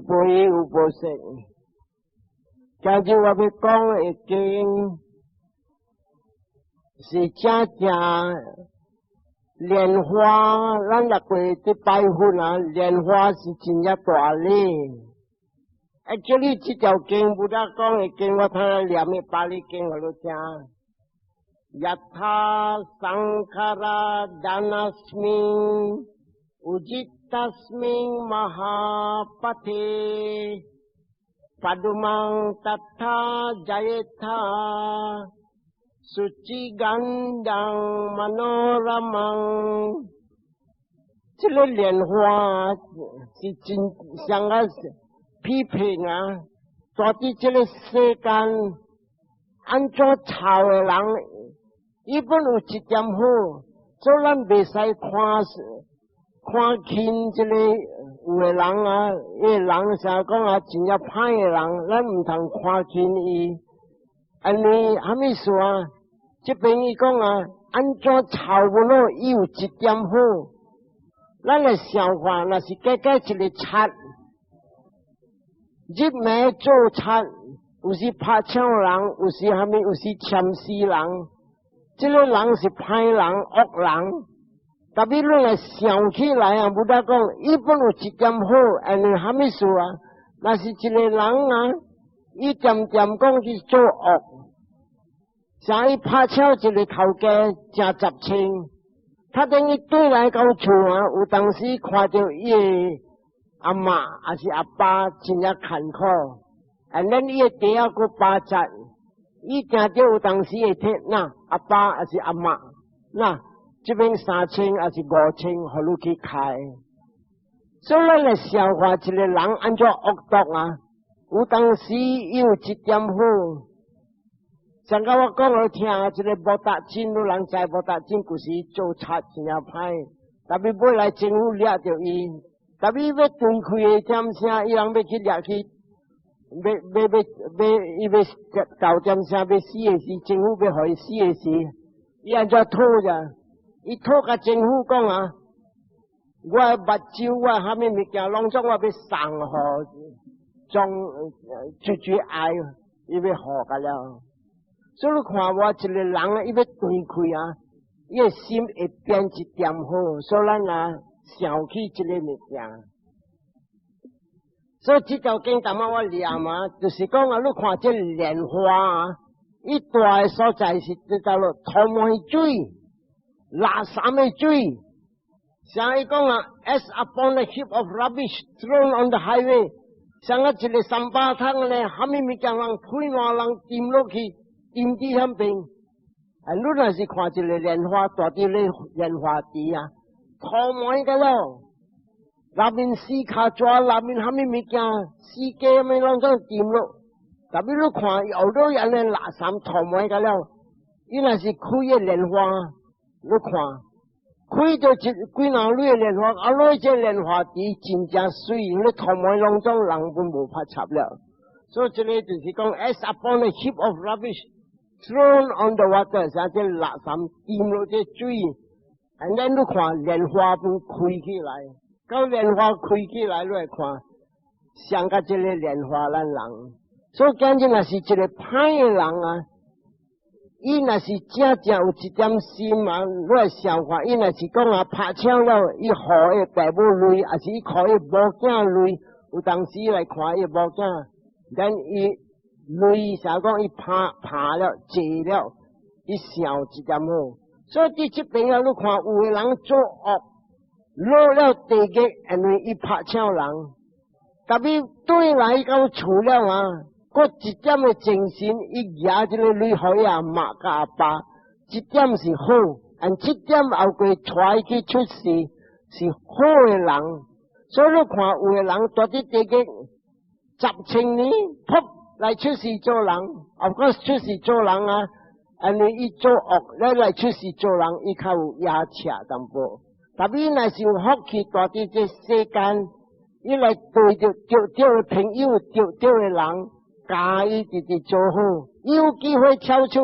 無疑有無說。今日我欲講的經是正正蓮花，咱若過佇拜佛啊，蓮花是真正大禮。Actually，這條經 Buddha 講的經，我頭來念的巴利經，予你聽。Yatha sankhara dhanasmin ujjitasmin mahapathe padumaṃ tathā jayetha sucigandhaṃ manoramaṃ。這个蓮花是真像個批評啊！在佇這个世間，按怎臭的人，伊本有一點好，所以咱袂使看看輕這个有的人啊，彼个人成日講啊，真正歹的人，咱毋通看輕伊。按呢，啥物事啊？這邊伊講啊，按怎臭無咯？伊有一點好，咱來想看，若是假假一个賊，入暝做賊，有時拍搶人，有時啥物，有時攕死人。這个人是歹人、惡人。特別你來想起來啊，Buddha 講，伊本有一點好，按呢啥物事啊？若是一个人啊，伊漸漸講去做惡，像伊拍搶一个頭家成10千，他等於轉來到厝啊，有當時看著伊的阿嬤抑是阿爸真正艱苦，and then 伊的弟仔閣巴結，伊定著有當時會提，那阿爸抑是阿嬤，那這邊3千抑是5千，予你去開。所以咱來想看一个人按怎惡毒啊？有當時伊有一點好，上個我講予聽，這个無達真，有人知無達真，舊時做賊真正歹，特別尾來政府掠著伊，特別欲斷氣的點聲，伊人欲去掠去，欲欲欲欲，伊欲到點聲欲死的時，政府欲予伊死的時，伊按怎討咋？伊討共政府講啊，我的目睭，我啥物物件，攏總我欲送予總最最愛，伊欲予共了。所以你看我一个人，伊欲斷氣啊，伊的心會變一點好，所以咱啊想起這个物件。所以這條經淡仔我念啊，就是講啊，你看這蓮花啊，伊大的所在是佇佗落塗毛水、垃圾的水。像伊講啊，as upon a heap of rubbish thrown on the highway，像啊一个三巴桶咧，啥物物件人推爛人沉落去，沉佇遐邊。啊，你若是看一个蓮花蹛佇咧蓮花池啊，塗毛個了，內面死跤蛇，內面啥物物件，死雞啥物攏總沉落。特別你看，後頭按呢垃圾塗毛個了，伊若是開个蓮花，你看。開著一幾若蕊蓮花，啊，落這蓮花池真正媠，你塗毛攏總人攏無法插了。所以這个就是講，as upon a heap of rubbish thrown on the water，像這垃圾沉落這水，and then 你看蓮花攏開起來，到蓮花開起來，你來看，像佮這个蓮花咱人。所以講真若是一个歹的人啊，伊若是正正有一點心啊，你來想看，伊若是講啊拍搶了，伊予伊爸母鐳，抑是伊予伊某囝鐳，有當時來看伊某囝，但伊鐳啥講伊拍拍了借了，伊想一點好。所以佇這邊啊，你看有的人做惡，落了地獄，因為伊拍搶人，特別轉來到厝了啊。閣一點的精神，伊舉這个鐳予伊阿嬤佮阿爸，這點是好，and 這點後過帶去出世是好的人，所以你看有的人蹛佇地獄10千年，噗來出世做人，of course 出世做人啊，因為伊做惡，來來出世做人，伊較有牙齒淡薄。特別若是有福氣蹛佇這世間，伊來對著著對的朋友，著對的人。教伊直直做好，有機會跳出。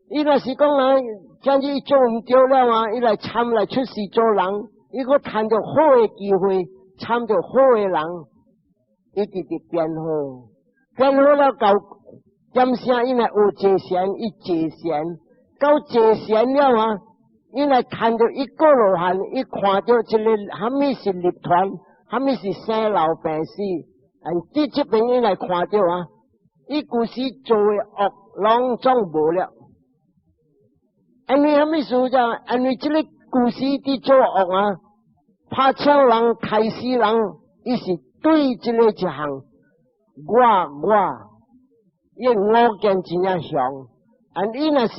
伊若是講啊，這樣子做毋對了啊，伊來參來出世做人，伊閣趁著好的機會，參著好的人，伊直直變好，變好了到點聲伊來學坐禪，伊坐禪，到坐禪了啊，伊來看著一果羅漢，伊看著這个蝦米是涅槃，蝦米是生老病死，and 佇這邊伊來看著啊，伊舊時做的惡攏總無了。因為蝦米事就？因為這个舊時佇做惡啊，拍槍人、刣死人，伊是對這个一項，我，伊我見真正強。and 伊若是，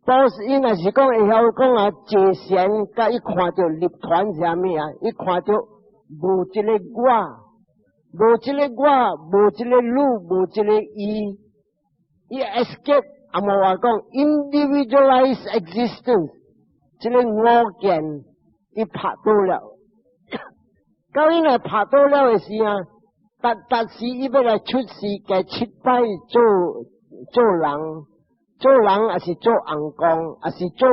當時伊若是講會曉講啊，坐禪，佮伊看著涅槃是蝦米啊？伊看著無這個我，無這個我，無這個汝，無這個伊，伊 escape。啊，無話講 individualized existence，這個我見伊拍倒了，到伊來拍倒了的時啊，逐逐時伊欲來出世，共七擺做人，做人抑是做尪公，抑是做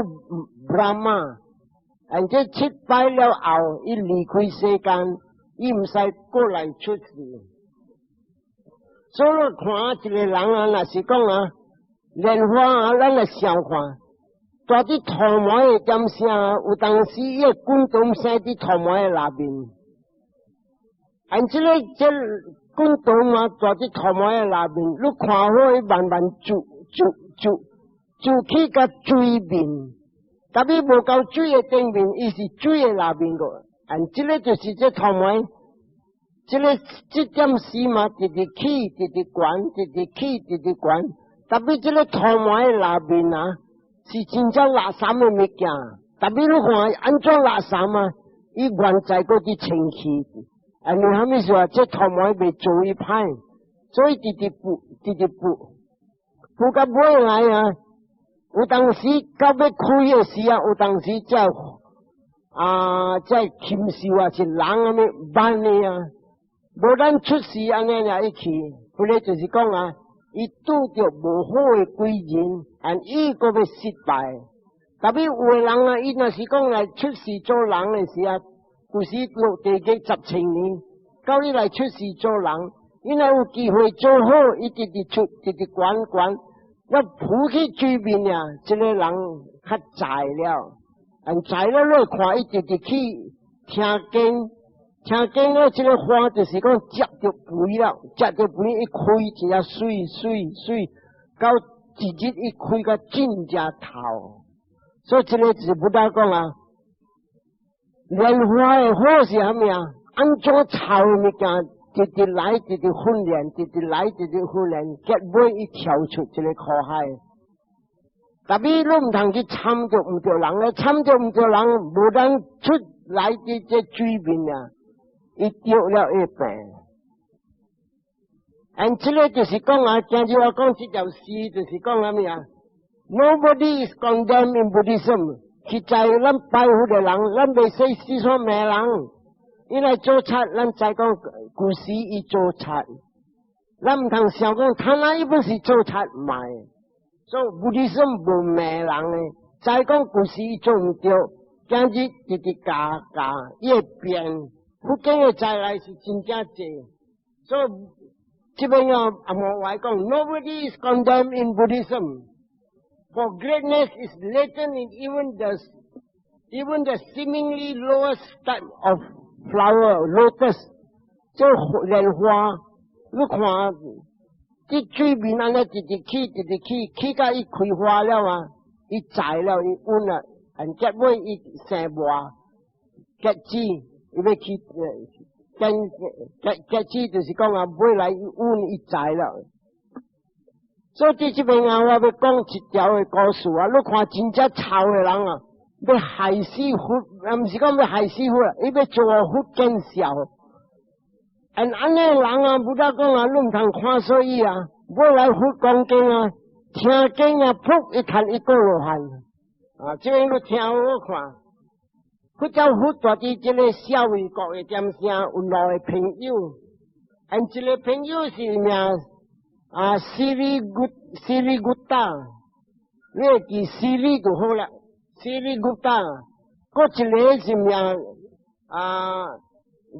Brahma，and 這七擺了後，伊離開世間，伊毋使過來出世。所以看一個人啊，若是講啊，蓮花啊，咱來想看，蹛佇塗糜的點聲，有當時伊的滾動生佇塗糜的內面，and 這个這滾動嘛，蹛佇塗糜的內面，你看好伊慢慢煮煮煮煮去共水面，tapi 無到水的頂面，伊是水的內面個，and 這个就是這塗糜。這个這點絲嘛，直直起，直直懸，直直起，直直懸。tapi 這个塗糜的內面啊，是真正垃圾的物件。tapi 你看按怎垃圾啊？伊原在閣佇清氣。啊，你蝦米說啊？這塗糜袂做伊歹，所以直直浮，直直浮，浮到尾來啊！有當時到欲開的時啊，有當時這啊，這禽獸啊，是人按呢慢的啊，無咱出世按呢爾去，彼个就是講啊，伊拄著無好的貴人，and 伊閣欲失敗。tapi 有的人啊，伊若是講來出世做人的時啊，舊時落地獄10千年，到伊來出世做人，伊若有機會做好，伊直直出，直直懸懸，欲浮去水面啊，這个人較在了，and 在了你看伊直直去聽經，聽經了這个花就是講接著肥了，接著肥伊開真正媠媠媠，到一日伊開甲真正透。所以這个就是 Buddha 講啊，蓮花的好是蝦米啊？按怎臭的物件，直直來，直直訓練，直直來，直直訓練，結尾伊跳出這个苦海。tapi 你毋通去參著毋著人咧，參著毋著人，無當出來佇這水面啊，伊著了伊病。and 這个就是講啊，今日我講這條詩，就是講蝦米啊？Nobody is condemned in Buddhism。實在咱拜佛的人，咱袂使四處罵人。伊來做賊，咱知講舊時伊做賊，咱毋通想講他那伊本是做賊，毋係。所以 Buddhism 無罵人的，知講舊時伊做毋著，今日直直教教，伊會變。佛經的才來是真正濟，所以這邊啊，阿摩話講，Nobody is condemned in Buddhism。For greatness is latent in even the seemingly lowest type of flower, lotus，這蓮花，你看，佇水面按呢直直起，直直起，起到伊開花了啊，伊摘了，伊穩了，and 結尾伊生芽，結籽，伊欲去結結結籽，就是講啊，尾來伊穩伊摘了。所以佇這邊啊，我欲講一條的故事啊。你看真正臭的人啊，欲害死佛，啊，毋是講欲害死佛，伊欲做佛見笑。and 按呢人啊，Buddha 講啊，你毋通看小伊啊，尾來佛講經啊，聽經啊，噗，伊趁一果羅漢。啊，這邊你聽好看。佛教佛蹛佇這个舍衛國的點聲有兩个朋友，and 一个朋友是名啊，Siri Gupta，你會記 Siri 就好了。Siri Gupta，閣一个是名啊，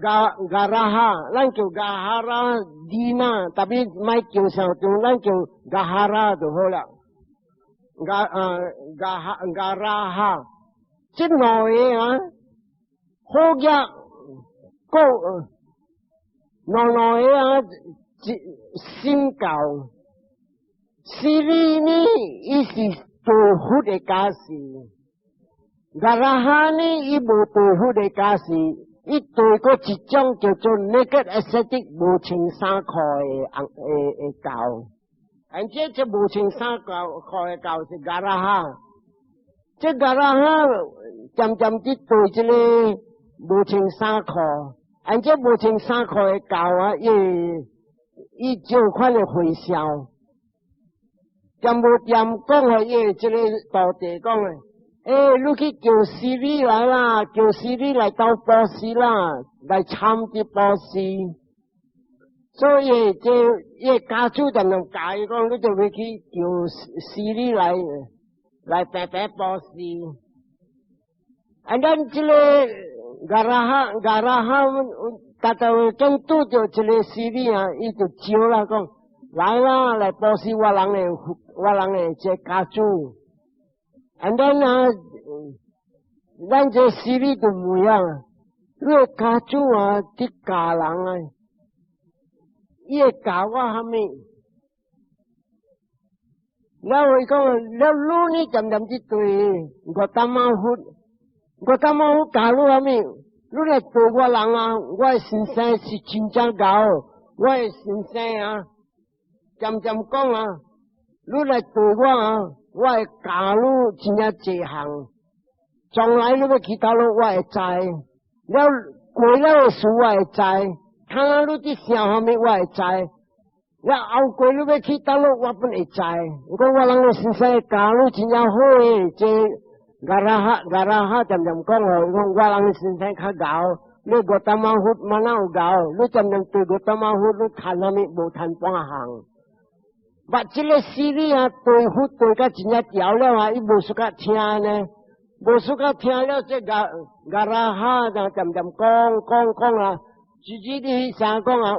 Garaha，咱叫 Gahara Dina，tapi 莫叫上長，咱叫 Gahara 就好啦。Ga 啊 Gaha Garaha，這兩个啊，好額個兩兩个啊，信教，舍利呢，伊是對佛的教示，Garaha 呢，伊無對佛的教示。伊對過一種叫做 naked ascetic 無穿衫褲的教，而這這無穿衫褲的教是 Garaha，這 Garaha 漸漸佇對這个無穿衫褲，而這無穿衫褲的教啊，伊伊這款的回向，漸無漸講予伊這个徒弟講的。欸，你去叫舍利來啦，叫舍利來鬥布施啦，來參佇布施。所以這伊家主就能教伊講，你就欲去叫舍利來來白白布施。啊，咱這个 Garaha Garaha，達到總拄著這个舍利啊，伊就招啦，講來啦，來布施我人的這家主。And then 啊，咱這舍利就問啊，你的家主啊，佇教人啊，伊會教我蝦米？了伊講，了你呢漸漸佇對 Gotama 佛，Gotama 佛教你蝦米？你來對我人啊，我的先生是真正𠢕，我的先生啊，漸漸講啊，你來對我啊，我會教你真正濟項，將來你欲去佗落，我會知。了過了的事我會知，看下你佇想蝦米我會知。了後過你欲去佗落，我本會知。講我人的先生教你真正好的，這 Garaha Garaha 漸漸講哦，講我人的先生較𠢕，你 Gotama 佛嘛哪有𠢕？你漸漸對 Gotama 佛，你趁蝦米無趁半項。把這个舍利啊，對佛對甲真正調了啊，伊無 suka 聽呢，無 suka 聽了，這 Garaha 就漸漸講講講啊，直直佇啥講啊，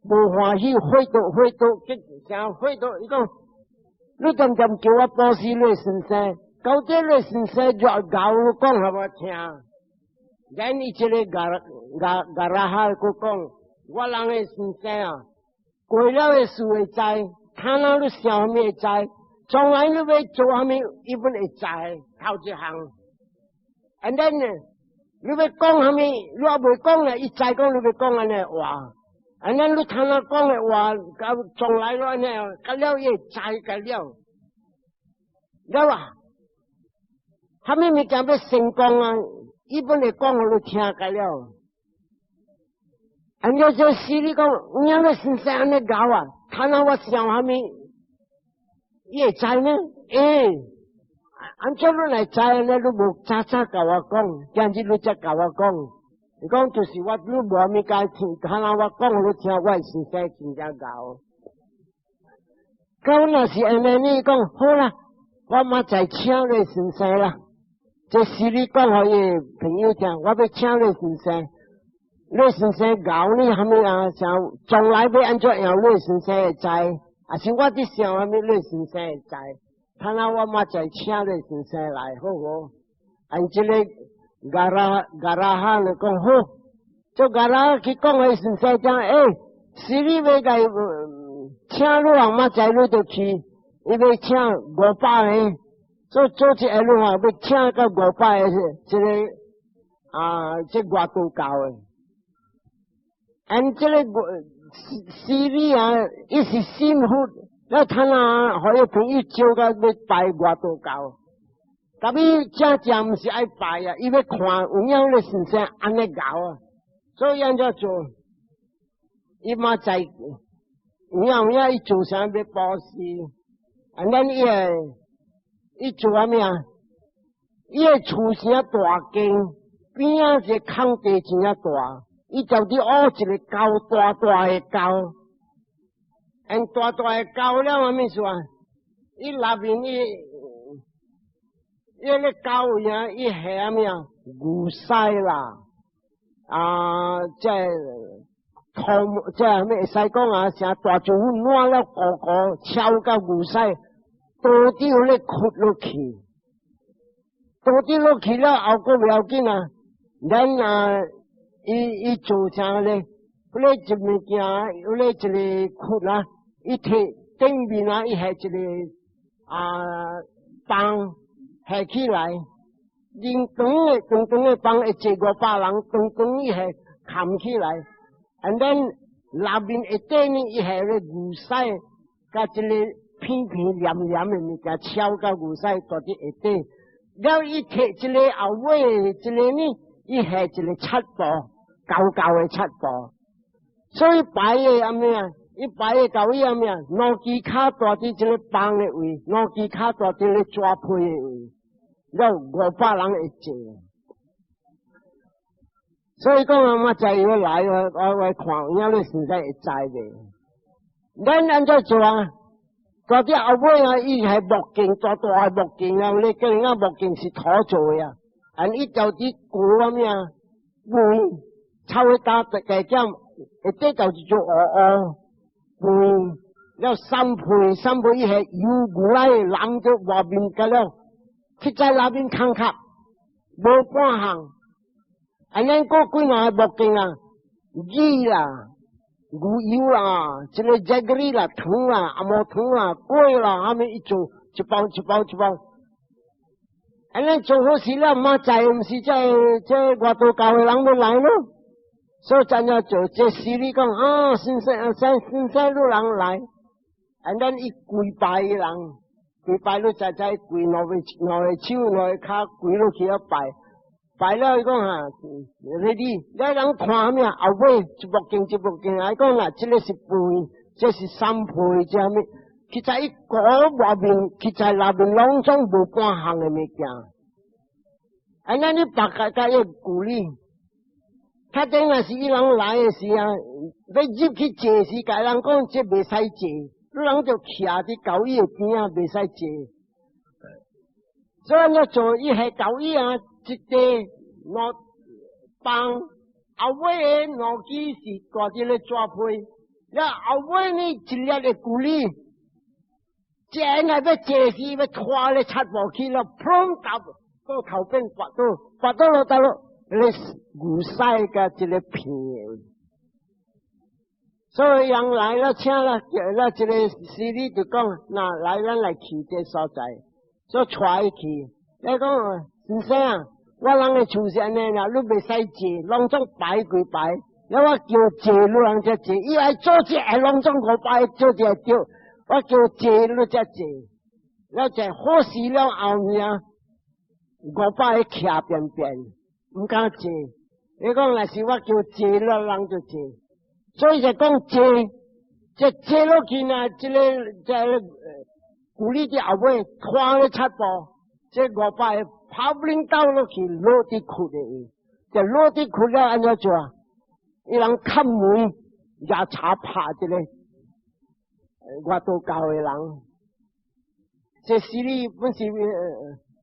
無歡喜，悔道悔道，結啥悔道？伊講，你漸漸叫我布施你先生，到底你先生若𠢕，你講予我聽。然伊這个 Garaha 閣講，我人的先生啊。過了的事會知，看到你想蝦米會知，將來你欲做蝦米，伊本會知。頭一項，and then 呢，你欲講蝦米，你猶未講咧，伊知講你欲講按呢話，and then 你聽他講的話，到將來咯按呢，到了伊會知個了，了啊，蝦米物件欲成功啊，伊本會講予你聽個了。按呢這舍利講，有影你先生按呢𠢕啊，看到我想蝦米，伊會知呢？欸，按怎你來知呢？你無早早共我講，今日你才共我講。伊講就是我，你無蝦米該聽，看到我講予你聽，我先生真正𠢕。到若是按呢，你講好啦，我明仔請你先生啦。這舍利講予伊朋友聽，我欲請你先生。你先生𠢕你蝦米啊？想將來欲按怎樣？你先生會知，抑是我佇想蝦米？你先生會知。睇下我明仔請你先生來，好無？按這个 Gara Garaha 就講好，就 Garaha 去講予先生講，欸，舍利欲共請你人明仔你就去，伊欲請500个，做做一个你話欲請到500个，這个啊，這外道教的。按這个舍利啊，伊是信佛，了他那予伊朋友招甲欲拜外道教，tapi 正正毋是愛拜啊，伊欲看有影个先生按呢𠢕啊，所以按怎做？伊嘛知有影有影，伊做啥欲布施？按咱伊會伊做啥物啊？伊的厝誠大間，邊仔一个空地真正大。伊就佇挖一个溝大大的溝，and 大大的溝了啥物事啊？伊內面伊伊个溝位啊，伊下啥物啊？牛屎啦，啊，這湯這啥物會使講啊？成大丈夫爛了糊糊，超甲牛屎，倒佇咧窟落去，倒佇落去了後，閣袂要緊啊！咱啊，伊伊做啥咧？彼個一物件，彼個一個窟啊，伊摕頂面啊，伊下一個啊枋下起來，連長的長長的枋會坐500人，長長伊下冚起來，and then 內面下底呢，伊下個牛屎，佮一個片片黏黏的物件，超佮牛屎蹛佇下底。了伊摕一個後尾一個呢，伊下一個漆布，厚厚的漆布。所以擺的啥物啊？伊擺的到伊啥物啊？兩支跤蹛佇這個枋的位，兩支跤蹛佇咧紙皮的位，了500人會坐。所以講啊，我知伊欲來，我我看有影你實在會知袂？咱按怎做啊？到底後尾啊，伊係木鏡，大大的木鏡啊！你叫人家木鏡是土做的啊，按伊到底糊啥物啊？灰，抽一打加減，下底就是做烏烏灰，了三皮三皮伊係油牛奶淋著外面個了，去在內面空殼，無半項。按呢閣幾若個木鏡啊，魚啦，牛油啦，這個 jaggery 啦，糖啦，紅毛糖啦，粿啦，啥物伊做一包一包一包。按呢做好事了，嘛知毋是這這外道教的人欲來咯。所以怎樣做？這施禮講啊，先生，先先生，汝人來，按呢伊跪拜伊人，跪拜你知知跪兩個兩個手兩個跤跪落去了拜。拜了伊講哈，你你人看啥物啊？後尾一目鏡一目鏡來講啦，這個是背，這是三皮，這啥物？其實伊糊外面，其實內面攏總無半項的物件。啊，咱你白共共伊鼓勵，較頂若是伊人來的時啊，欲入去坐時，共人講這袂使坐，汝人就徛佇交椅的邊仔，袂使坐。所以我做伊係交椅啊，一塊兩枋，後尾的兩支是蹛佇咧紙皮，了後尾呢一粒的龜梨，正來欲坐時欲拖咧漆布去了，砰到到頭邊跋倒，跋倒落倒落，咧牛屎佮一個片。所以人來了，請了，了這個施禮就講，那來咱來去這所在，所以帶伊去。你講先生啊，我人的厝是按呢啦，你袂使坐，攏總排幾排。了我叫坐，汝人才坐。伊愛做這會攏總五排做這會著，我叫坐，你才坐。了這好事了後面，500個徛邊邊，毋敢坐。你講若是我叫坐，了人就坐。所以就講坐，這坐落去呢，這個這個龜梨佇後尾拖咧漆布，這500個跑恁倒落去落佇窟的位，就落佇窟了按怎做？伊人敲門，攑柴拍一個外道教的人，這施禮本是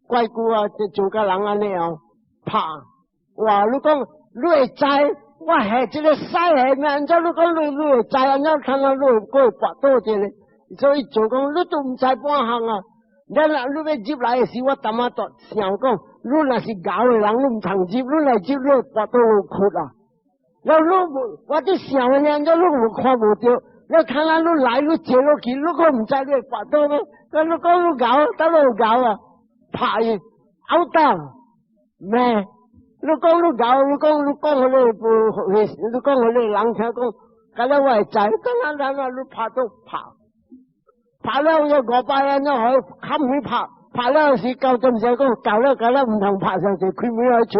怪久啊，這做甲人按呢哦，拍，哇！你講你會知？我下這個屎下面，按怎你講你你會知？按怎看到你會過跋倒這個？所以做講你都毋知半項啊！你若你欲入來的時，我淡仔都想講，你若是𠢕的人，你毋通入，你來入你會跋倒落窟啊！了你無，我佇想的呢，按怎你有看無著？你看咱你來你坐落去，你閣毋知你會跋倒咩？那你講你𠢕，倒落有𠢕啊？拍伊拗打咩？你講你𠢕，你講你講予你不，你講予你人聽講，敢若我會知，敢若咱啊，你拍都拍，拍了有500人，怎予敲門拍，拍了時到陣時講，夠了夠了，毋通拍上去，開門愛出，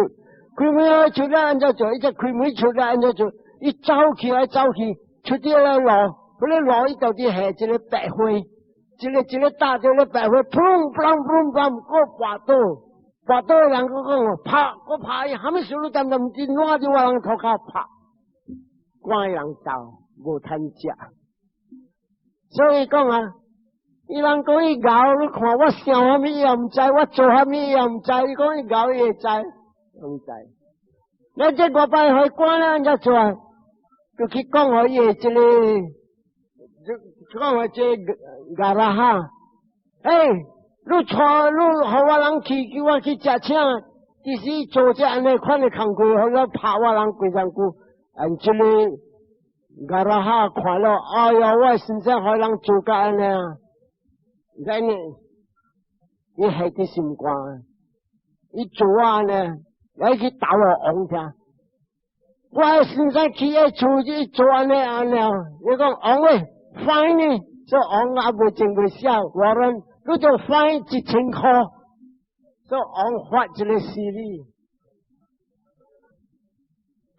開門愛出了按怎做？伊只開門出了按怎做？伊走去愛走去，出佇個路，彼個路伊到底下一個白花，一個一個打著咧白花，砰砰砰砰，閣跋倒。跋倒的人閣講拍，閣拍伊，啥物事你恬恬毋知，攏佇我人塗跤拍，趕伊人走，無趁食。所以講啊，伊人講伊𠢕，你看我想啥物伊也毋知，我做啥物伊也毋知。伊講伊𠢕伊會知，毋知。你這五百荷官咧，按怎做啊？就去講予伊這个，講予這個 Garaha，欸，你帶你予我人去，叫我去食請，其實做這按呢款的工課，予我拍我人規身軀，按這个 Garaha 看了，哎呀，我先生予人做甲按呢啊，安呢，伊下佇心肝，伊做按呢，來去鬥予王聽。我先生去彼厝伊做按呢按呢，伊講王喂，fine 呢？所以王也未前未寫，我論你就 fine 1000箍，所以王發一个施禮。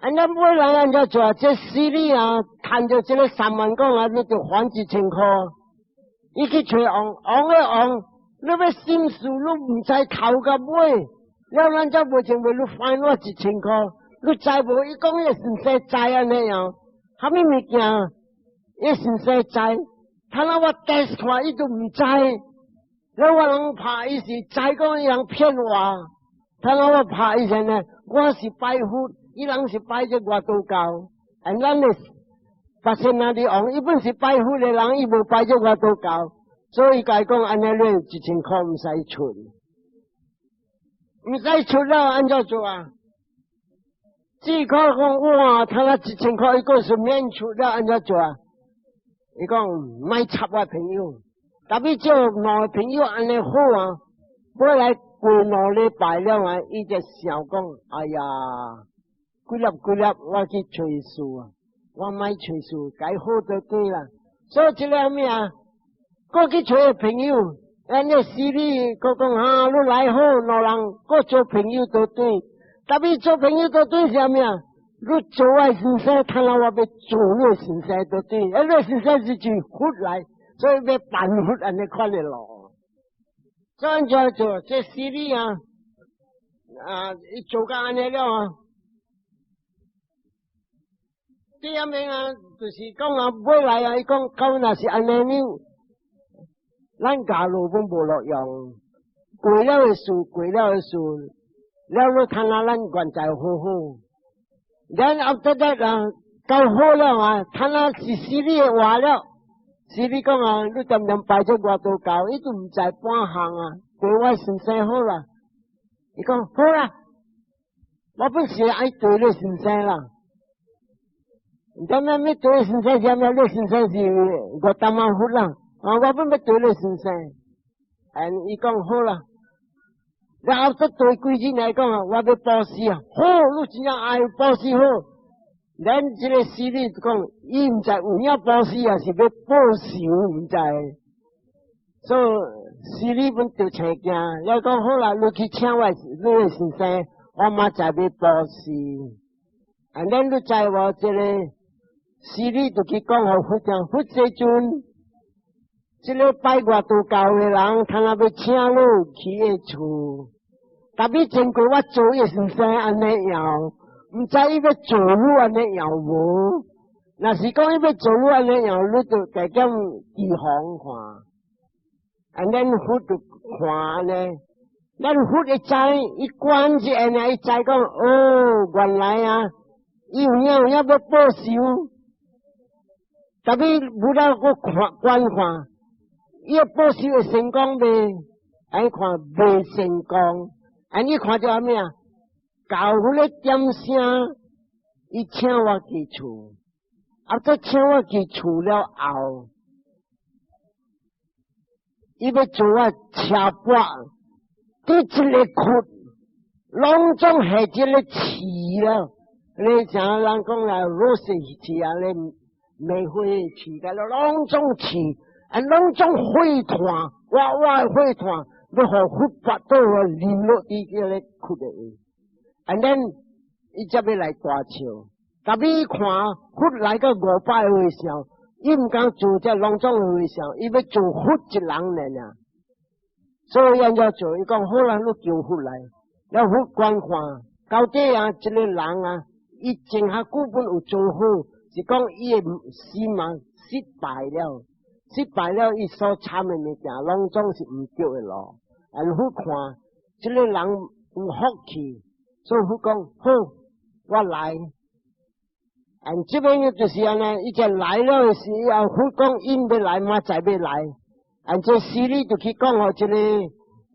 按呢尾來按怎做？這施禮啊，趁著這个3萬講啊，你就還1000箍。伊去揣王，王的王，你欲審事，你毋知頭佮尾，了咱才無前未，你還我一千箍，你知無？伊講伊先生知按呢樣，啥物物件？伊先生知，他那我 test 看，伊都毋知。了我人拍伊是知講伊人騙我，他那我拍伊是呢，我是拜佛，伊人是拜這外道教，啊，咱的巴仙那里王，伊本是拜佛的人，伊無拜這外道教，所以共伊講按呢，你一千箍毋使出，毋使出了，按怎做啊？只可講哇，他那一千箍伊閣是免出了，按怎做啊？伊講莫插我朋友，特別這兩个朋友按呢好啊，尾來過2禮拜了啊，伊就想講，哎呀，幾粒幾粒我去揣師啊，我莫揣師，該好就對啦。所以這个啥物啊？閣去揣朋友，按呢施禮，閣講哈，你來好，兩人閣做朋友都對。特別做朋友都對啥物啊？你做我先生，看到我欲做你先生都對，啊，你先生是從佛來，所以欲扮佛按呢款的路。這按怎做？這施禮啊，啊，伊做甲按呢了啊。第二名啊，就是講啊，尾來啊，伊講到若是按呢樣，咱家路攏無路用，過了的事，過了的事，了你看啊，咱現在好好。然後 after that 啊，夠好了啊，看啊是施禮的話了，施禮講啊，你恬恬拜這外道教，伊都毋知半項啊，對我先生好啦。伊講好啦，我本是愛對你先生啦。點解欲對先生？啥物？你先生是我當媽佛啦，啊，我本欲對你先生。嗯，伊講好啦。然後這對幾日來講啊，我欲布施啊，好，你真正愛布施好。咱這个施禮講，伊毋知有影布施啊，是欲報仇毋知。所以施禮本著青驚，了講好啦，你去請我你的先生，我明仔載欲布施。啊，咱你知無？這个施禮就去講予佛聽，佛世尊，這个拜外道教的人，他若欲請你去伊厝。特別經過我做伊先生按呢樣，毋知伊欲做你按呢樣無？若是講伊欲做你按呢樣，你就加減提防看。按呢佛就看按呢，咱佛會知，伊關一下呢，伊知講哦，原來啊，伊有影有影欲報仇。特別無了閣看觀看，伊的報仇會成功未？按看未成功。按你看著啥物啊？到彼个點聲，伊請我去厝，啊，閣請我去厝了後，伊欲做我車跋，佇一个窟，攏總係這个刺了。你像人講啦，rose 刺啊，咧玫瑰刺，個攏總刺，啊，攏總火炭，活活的火炭。欲予佛跋倒啊，淋落佇這个窟的位，and then 伊才欲來大笑。特別伊看佛來到500個和尚，伊毋敢做這攏總的和尚，伊欲做佛一人爾。所以按怎做？伊講好啦，你求佛來，了佛觀看，到底啊，這个人啊，伊前較久本有做好，是講伊的心啊失敗了，失敗了，伊所參的物件攏總是毋對的路。按佛看，這个人有福氣，所以佛講好，我來。And 這邊就是按呢，伊就來了的時候，佛講𪜶欲來，明仔載欲來。And 這舍利就去講予這個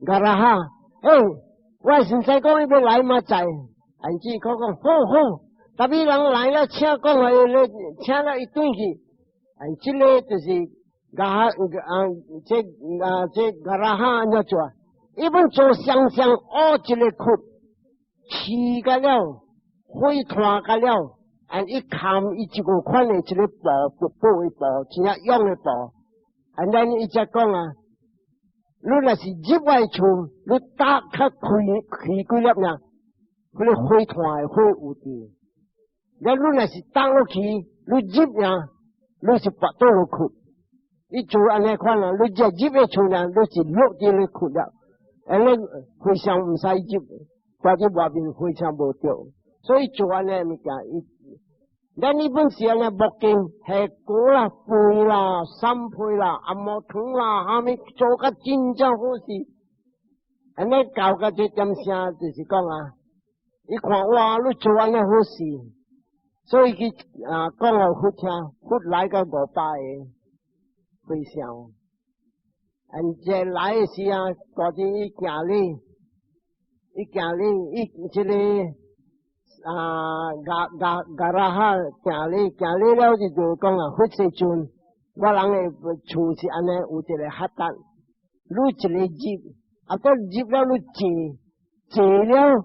伽羅哈，欸，我先生講伊欲來明仔載。And 這個講好好，特別人來了，請講予伊，請了伊轉去。And 這個就是伽哈啊，這啊這伽羅哈按怎做？伊欲做雙雙挖一个窟，飼個了，火炭個了。And 伊崁伊這個款的一个布，布的布，真正用的布。And then 伊才講啊，你若是入我厝，你打較開開幾粒爾，彼个火炭的火有佇。了你若是打落去，你入爾，你是跋倒落窟。伊做按呢款啊，你這入的厝呢，你是落佇咧窟了。按呢和尚毋使入，掛佇外面和尚無著，所以做按呢物件伊。咱呢本是按呢木經，係果啦、飯啦、三配啦、紅毛糖啦，蝦米做甲真正好勢。按呢搞到這點聲，就是講啊，伊看哇，你做按呢好勢，所以佢啊講予佛聽，佛來到500個和尚。And 這來的時啊，大陣伊行禮，伊行禮，伊這個。啊，伽伽伽羅哈行禮，行禮了就就講啊，佛世尊，我人的厝是按呢，有一个合達，你一个入，啊，到入了你坐，坐了，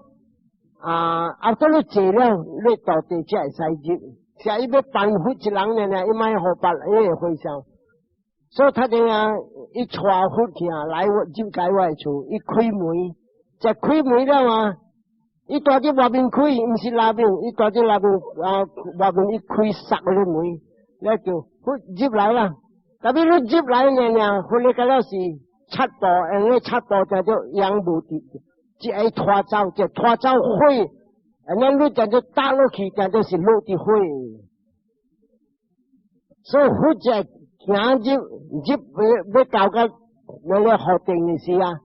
啊，啊，到你坐了，你到底才會使入。是伊欲辦佛一人爾爾，伊莫予別伊個和尚。所以他這樣伊帶佛去啊，來入解我的厝，伊開門，這開門了啊。伊蹛佇外面開，毋是內面，伊蹛佇內面啊，外面伊開閂个門，了就佛入來啦。特別你入來爾爾，佛咧個了是七步，因為七步叫做養無佇，只愛拖走，就拖走火，按呢你叫做打落去，叫做是落佇火。所以佛就行入入欲欲到到那个佛殿的時啊。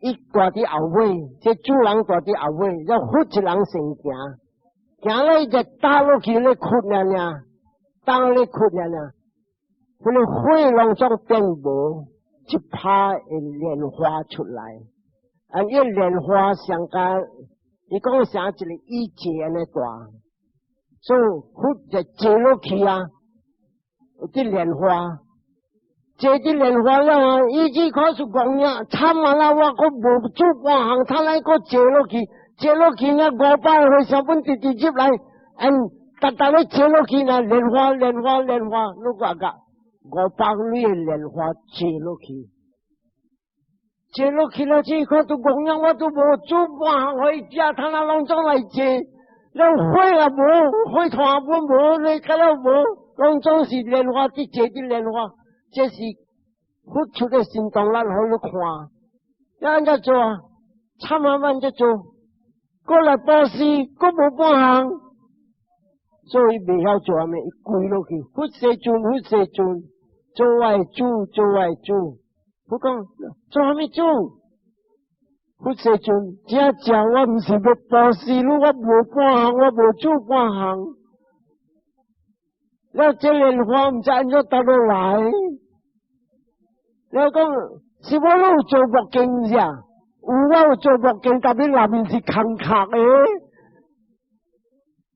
伊蹛佇後尾，這主人蹛佇後尾，了佛一人先行，行了伊就打落去咧窟爾爾，打咧窟爾爾，彼个火攏總變無，一拍的蓮花出來，啊，伊蓮花上加，伊講像一个椅子按呢大，所以佛就坐落去啊，這蓮花。坐佇蓮花了啊！伊這可是講呀，慘啊啦！我閣無做半項，他來閣坐落去，坐落去呢，500和尚本直直入來，嗯，逐逐咧坐落去呢，蓮花蓮花蓮花，你看個500縷的蓮花坐落去，坐落去了，這可都講呀，我都無做半項可以食，他那攏總來坐，了火也無，火炭本無，你個了無，攏總是蓮花，佇坐佇蓮花。這是佛出的神通，咱予你看。要按怎做啊？慘啊！按怎做？過來布施，閣無半項，所以袂曉做啥物，伊跪落去。佛世尊，佛世尊，做我的主，做我的主。佛講做啥物主？佛世尊，真正我毋是欲布施你，我無半項，我無做半項。了這蓮花毋知按怎倒落來。了講是我有做木經啥？有我有做木經，特別內面是空殼的。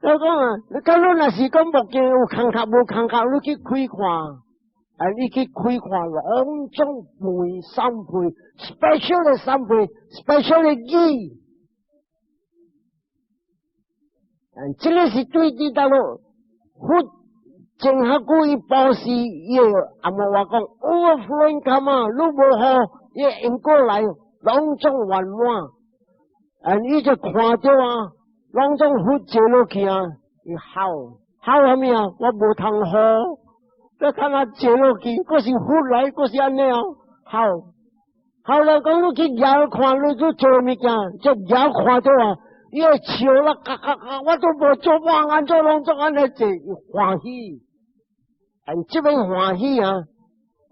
了講啊，你講你若是講木經有空殼無空殼，你去開看，啊，你去開看，攏總飯三配，special 的三配，special 的魚。啊，這个是對佇倒落佛。前較久伊布施，伊阿摩話講，overflowing karma，你無好，伊因過來，攏總圓滿。啊，伊就看著啊，攏總佛坐落去啊，伊哭，哭啥物啊？我無通好，你看他坐落去，閣是佛來，閣是按呢哦，哭。後來講你去遙看，你做做物件，就遙看著啊，伊會笑啦，嘎嘎嘎，我都無做半按怎攏總按呢坐，伊歡喜。但這邊歡喜啊！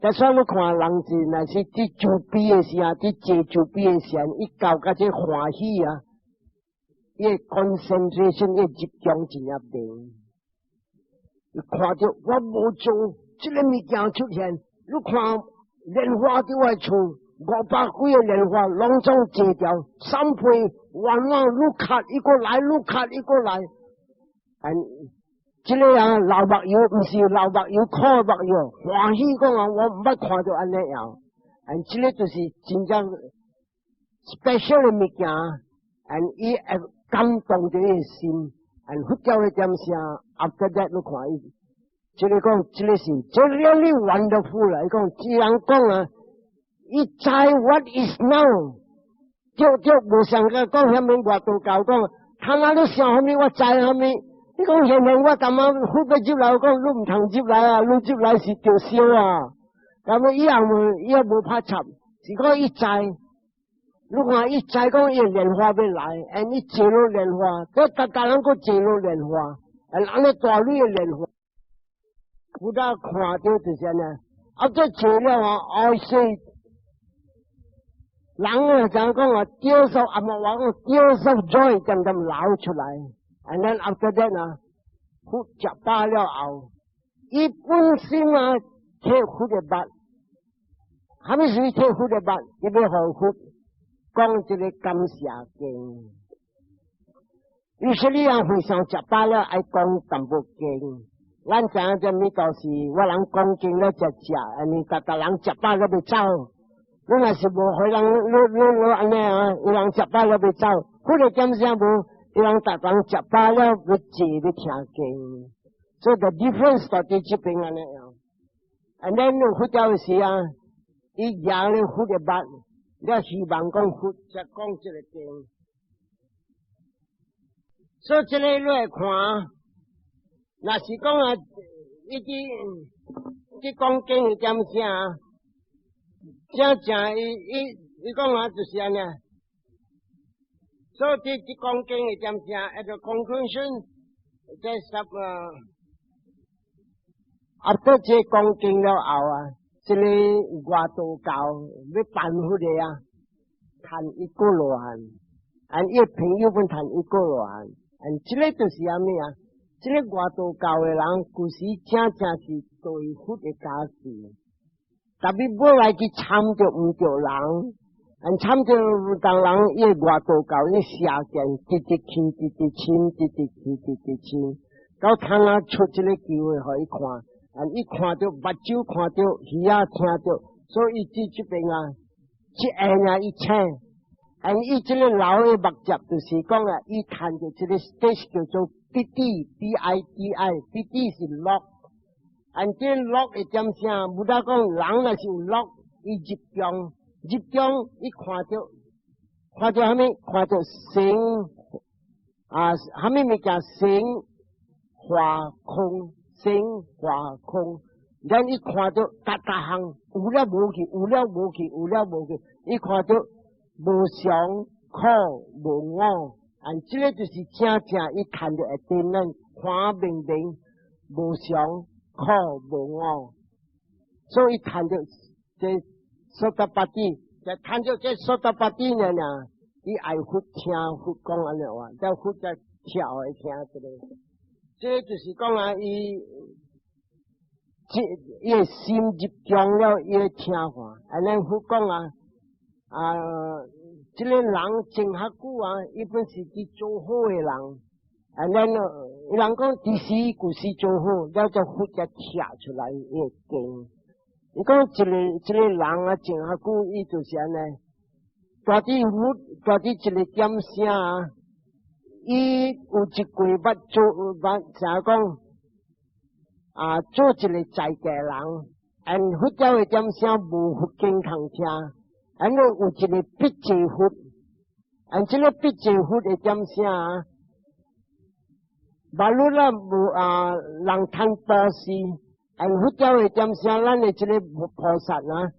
但是你看人是若是佇慈悲的時候，佇坐慈悲的時候，伊到甲這歡喜啊！伊 concentration 伊集中真正明。伊看著我無做，這个物件出現，你看蓮花佇我厝，500幾个蓮花攏總謝掉，三倍彎彎愈卡一個來，愈卡一個來。嗯，這个啊流目油，毋是流目油，苦目油，歡喜講啊，我毋捌看著按呢樣。嗯，這个就是真正 special 的物件，嗯，伊會感動著伊的心。嗯，佛教的點聲，after that 你看伊，這个講，這个是 really wonderful 啦。伊講，這人講啊，伊知 what is now，對對，無像個講啥物外道教講，他媽你想啥物，我知啥物。你講現在我感覺佛欲入來，我講你毋通入來啊，你入來是著燒啊。咁麼伊也無，伊也無拍插，是講伊知。你看伊知講伊蓮花欲來，哎，伊坐落蓮花，這逐家人閣坐落蓮花，哎，按呢大蕊的蓮花，佛陀看著就是按呢，啊，這坐了啊，愛說人啊，怎講啊，tears of 阿莫話講 tears of joy 漸漸流出來，and then after that 啊，佛食飽了後，伊本身啊，摕佛的肉，啥物事摕佛的肉，伊欲予佛講這个感謝經。有時你人和尚食飽了愛講淡薄經，咱知影這物都是我人講經了食食，按呢逐逐人食飽了欲走。你若是無予人，你你你按呢啊？伊人食飽了欲走，佛的點聲無？伊人逐人食飽了欲坐欲聽經。所以 the difference 到佇這邊按呢樣。And then 佛教的時啊，伊舉咧佛的肉，了希望講佛才講這个經。所以這个你來看，若是講啊，伊佇佇講經的點聲，正正伊伊伊講啊，就是按呢。所以佇佇講經的點聲，at the conclusion，這十啊，after 這講經了後啊，這个外道教欲辦佛的啊，趁一個羅漢，按伊朋友們趁一個羅漢。嗯，這个就是啥物啊？這个外道教的人，舊時正正是對佛的加持，特別尾來去參著毋著人，嗯，參著毋著人，伊外道教伊邪見，直直去，直直深，直直去，直直深，到窗仔出這个機會予伊看，嗯，伊看著目睭看著，耳仔聽著，所以伊佇這邊啊，一下爾伊醒。嗯，伊這个老的目汁就是講啊，伊趁著這个 stage 叫做 piti，P I T I，piti 是樂。按這樂的點聲，無得講人若是有樂，伊入中，入中伊看著，看著啥物？看著生啊，啥物物件生化空，生化空。咱伊看著逐逐項有了無去，有了無去，有了無去，伊看著無常苦無我，按這个就是正正伊看著會點咱看明明無常苦無我，所以趁著這 Sotapatti，就趁著這 Sotapatti 呢呢，伊愛佛聽佛講按呢話，才佛才跳來聽這个，這就是講啊，伊這伊的心入中了，伊會聽話，按呢佛講啊。啊，這个人真較久啊，伊本是佇做好的人，啊，咱伊人講佇時舊時做好，了才佛才拆出來伊的經。伊講一個一個人啊，真較久，伊就是按呢，蹛佇佛，蹛佇一個點聲啊，伊有一季捌做捌怎講啊，做一個在家人，按佛教的點聲無佛經通聽。按呢有一个筆濟佛，按這个筆濟佛的點聲啊，馬路啦無啊人趁布施，按佛教的點聲，咱的這个菩薩啊，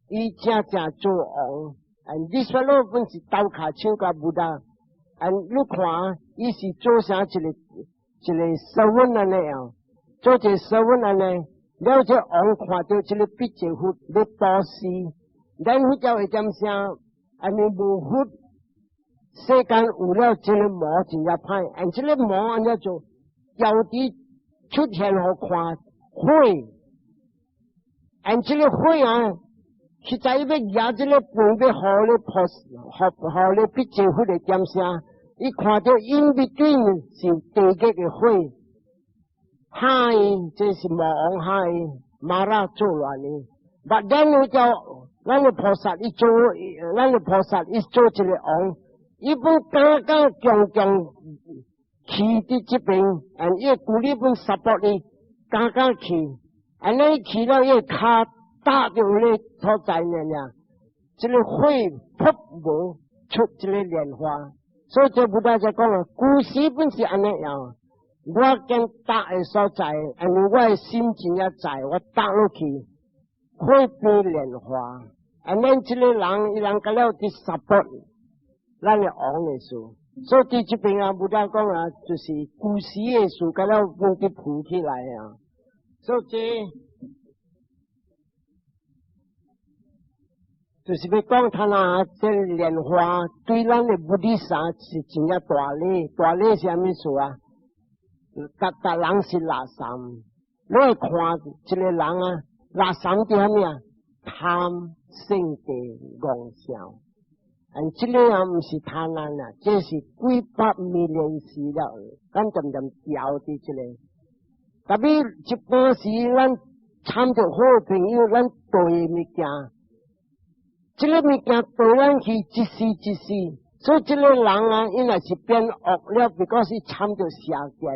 伊正正做王，按你說老本是鬥跤手共 Buddha，按你看，伊是做啥一个一个 servant 按呢樣，做一個 servant 按呢，了這王看著這个筆濟佛咧布施。咱佛教會點聲，按呢無佛，世間有了這個魔真正歹，and 這個魔按怎做？有啲出現予看火，and 這個火啊，實在欲舉這個飯欲予咧菩予咧辟支佛的點聲，伊看著 in between 是地獄的火，嚇伊，這是魔王嚇伊，馬拉做亂的。But then 叫咱的菩薩伊做，咱的菩薩伊做一個王，伊本敢敢強強去佇這邊，and 伊鼓勵本 support 伊，敢敢去，and 伊去了伊跤踏著咧所在爾爾，這個火噗無出這個蓮花，所以這 Buddha 就講啊，古時本是按呢樣，我見踏的所在，因為我的心真正在，我踏落去，火變蓮花，and 咱這個人，伊人甲了佇 support 咱的王的事，所以佇這邊啊，Buddha 講啊，就是古時的事，甲了本佇浮起來啊，所以這就是欲講他那這蓮花對咱的 Buddhist 是真正大禮，大禮是啥物事啊？逐逐人是垃圾，你會看一個人啊，垃圾佇啥物啊？貪勝地戇笑，and 這個也毋是貪婪啊，這是幾百 million 時了，咱漸漸掉佇這個。Tapi 一般時咱參著好朋友，咱對物件。這個物件對咱去一時一時，所以這個人啊，伊若是變惡了，because 參著邪見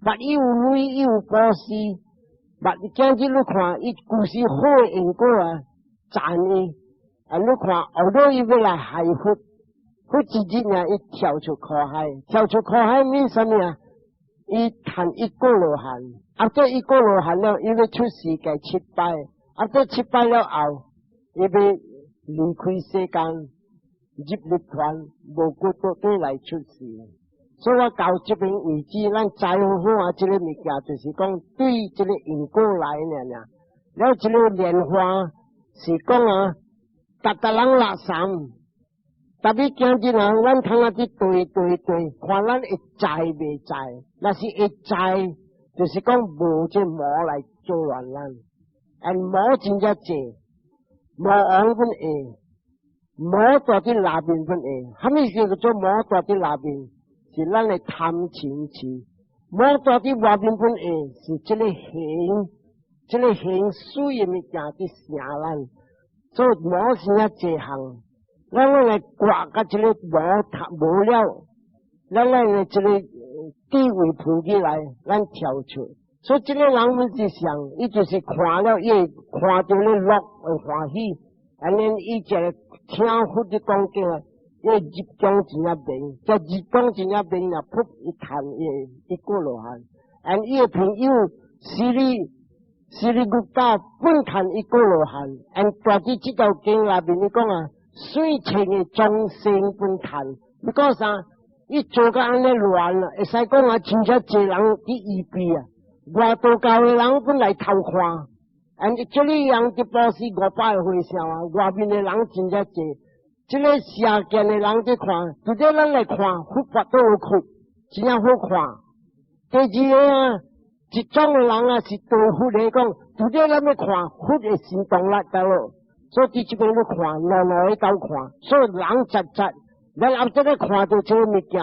，but 伊有鐳，伊有布施，but 今日你看，伊舊時好的因果啊，讚伊，啊你看後尾伊欲來害佛，佛一日爾伊跳出苦海，跳出苦海免啥物啊？伊趁一果羅漢，啊這一果羅漢了，伊欲出世界七擺，啊這七擺了後，伊欲離開世間，入涅槃，無骨倒轉來出世。所以我到這邊為止，咱知好好啊，這個物件就是講對這個因果來爾爾。了這個蓮花是講啊，逐逐人垃圾，tapi 今日啊，咱通啊去對對對，看咱會知袂知？若是會知，就是講無這魔來做亂咱，and 魔真正濟。魔王本會，魔蹛佇內面本會，啥物叫做魔蹛佇內面？是咱的貪嗔痴。魔蹛佇外面本會，是這個形，這個形水的物件佇成咱。所以魔是遐濟項，咱攏來掛佮這個魔頭無了，咱來的這個智慧浮起來，咱跳出。所以這個人本是想，伊就是看了，伊會看著咧樂會歡喜，and then 伊一個聽佛的講經，伊入中真正明，這入中真正明啊，噗伊趁伊一果羅漢，and 伊的朋友舍利舍利古達本趁一果羅漢，and 在這條經內面伊講啊，水清的眾生本趁，你講啥？伊做甲按呢亂啊，會使講啊，真正濟人佇預備啊。外道教的人本來偷看，and 這裡人佇布施500個和尚啊，外面的人真正濟，這個邪見的人佇看，直接咱來看佛法都有窟，真正好看。第二個啊，一種的人啊是對佛來講，直接咱欲看佛的神通力得咯，所以佇這邊咧看，兩兩個鬥看，所以人雜雜，咱後這個看著這個物件，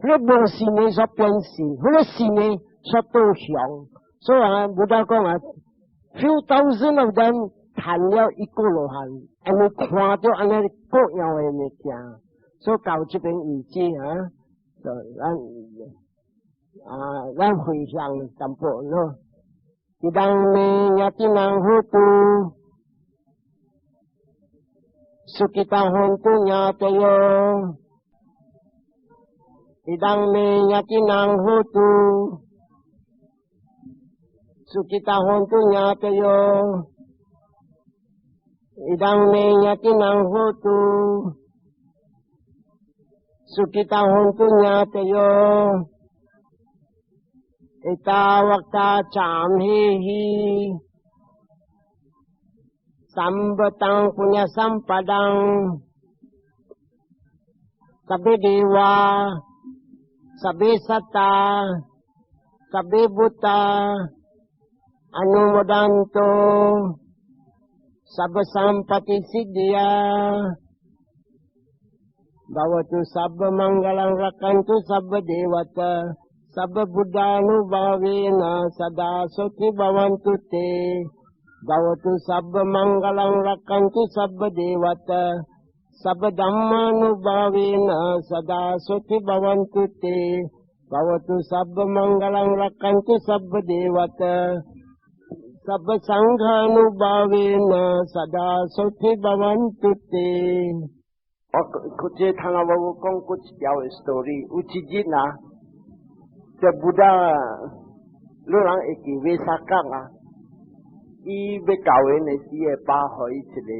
彼無信的煞變信，彼信的煞倒向，所以啊，Buddha 講啊，few thousand of them 趁了一果羅漢，因為看著按呢各樣的物件，所以到這邊為止啊，就咱啊，咱回向淡薄咯。Idam me ñātinam hotu, sukhita hontu ñātayo. Idam me ñātinam hotu, sukhita hontu ñātayo. Idam me ñātinam hotu, sukhita hontu ñātayo. Ettavata ca amhehi, sambhatam puñña sampadam, Sabbe deva, sabbe satta, sabbe bhuta, anumodantu, sabba sampatti siddhiya. Bhavatu sabba mangalam rakkhantu sabba devata, sabba buddhanubhavena sada soti bhavantu te. Bhavatu sabba mangalam rakkhantu sabba devata, sabba dhammanubhavena sada soti bhavantu te. Bhavatu sabba mangalam rakkhantu sabba devata, sabba sanghanubhavena sada soti bhavantu te. 我這頭仔我有講過一條的 story，有一日啊，這 Buddha 你人會記 Visakha 啊，伊欲交緣的時，會包予伊一個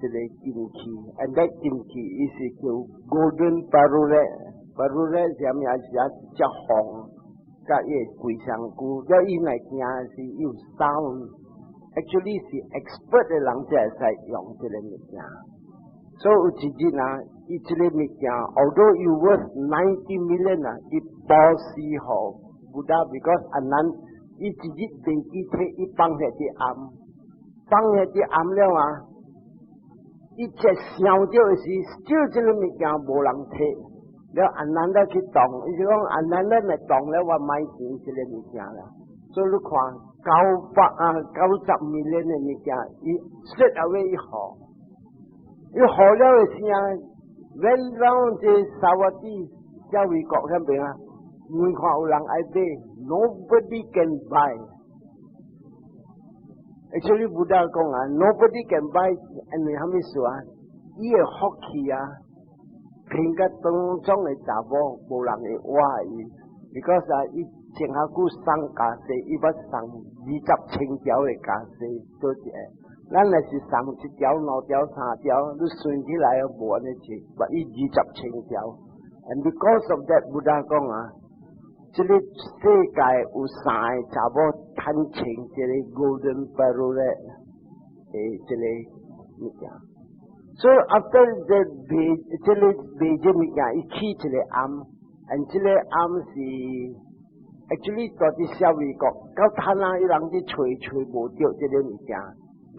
一個金器，and that 金器伊是叫 golden parure，parure 是啥物啊？是啊，一隻鳳，佮伊的規身軀，了伊若行時有 sound，actually 是 expert 的人才會使用這個物件。所以有一日啊，伊這個物件，although it worth 90 million 啊，伊布施予 Buddha，because 阿難伊一日袂記提，伊放遐佇暗，放遐佇暗了啊，伊一想著的時，少這個物件無人提，了阿難咧去動，伊就講阿難咧若動了，我買錢這個物件啦。所以你看990 million 的物件，伊 straight away 伊予。伊予了的時啊，went round 這沙瓦蒂舍衛國遐邊啊，問看有人愛買，nobody can buy。Actually Buddha 講啊，nobody can buy，因為啥物事啊？伊的福氣啊，貧甲當中的查某無人會活伊，because 啊，伊前下久送袈裟，伊捌送20千條的袈裟，做一個。咱若是送一條、兩條、三條，你算起來無按呢濟，but 伊20千條。And because of that, Buddha 講啊，這個世界有三個查某貪情，這個 golden parure 的這個物件。So after the 賣這個賣這物件，伊起一個庵，and 這個庵是 actually 佇舍衛國，到攤啊，伊人去揣揣無著這個物件。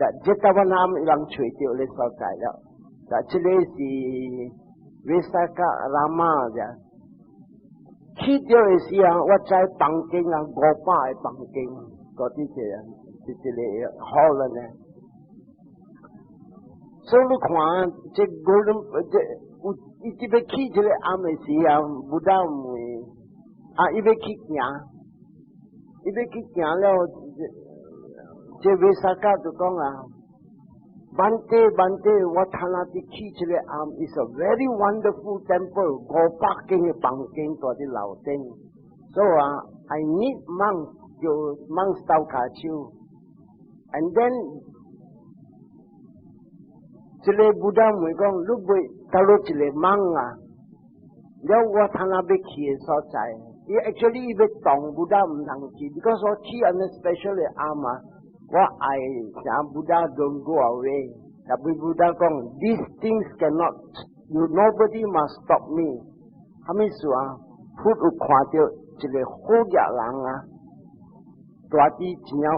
但這台灣庵伊人揣著咧所在了。但這個是 Visakha Rama 啫。去著的時候，我知房間啊，500個房間，嗰啲這這這個好了呢。所以你看，這 golden 這有伊這欲起這個庵的時候，Buddha 問啊，伊欲去行，伊欲去行了，這 Visakha 就講啊，Bhante Bhante，我睇下佇起這個庵，is a very wonderful temple，500間的房間佇佇樓頂，所以啊，I need monk 叫 monk 鬥跤手，and then 這個 Buddha 問講，你欲倒落一個 monk 啊？了我睇下欲去的所在，伊 actually 伊欲擋 Buddha 毋通去，because 我起按呢 special 的庵啊，我愛啥 Buddha don't go away。Tapi Buddha 講，these things cannot, you nobody must stop me。啥物事啊？佛有看著一個好額人啊，蹛佇真遠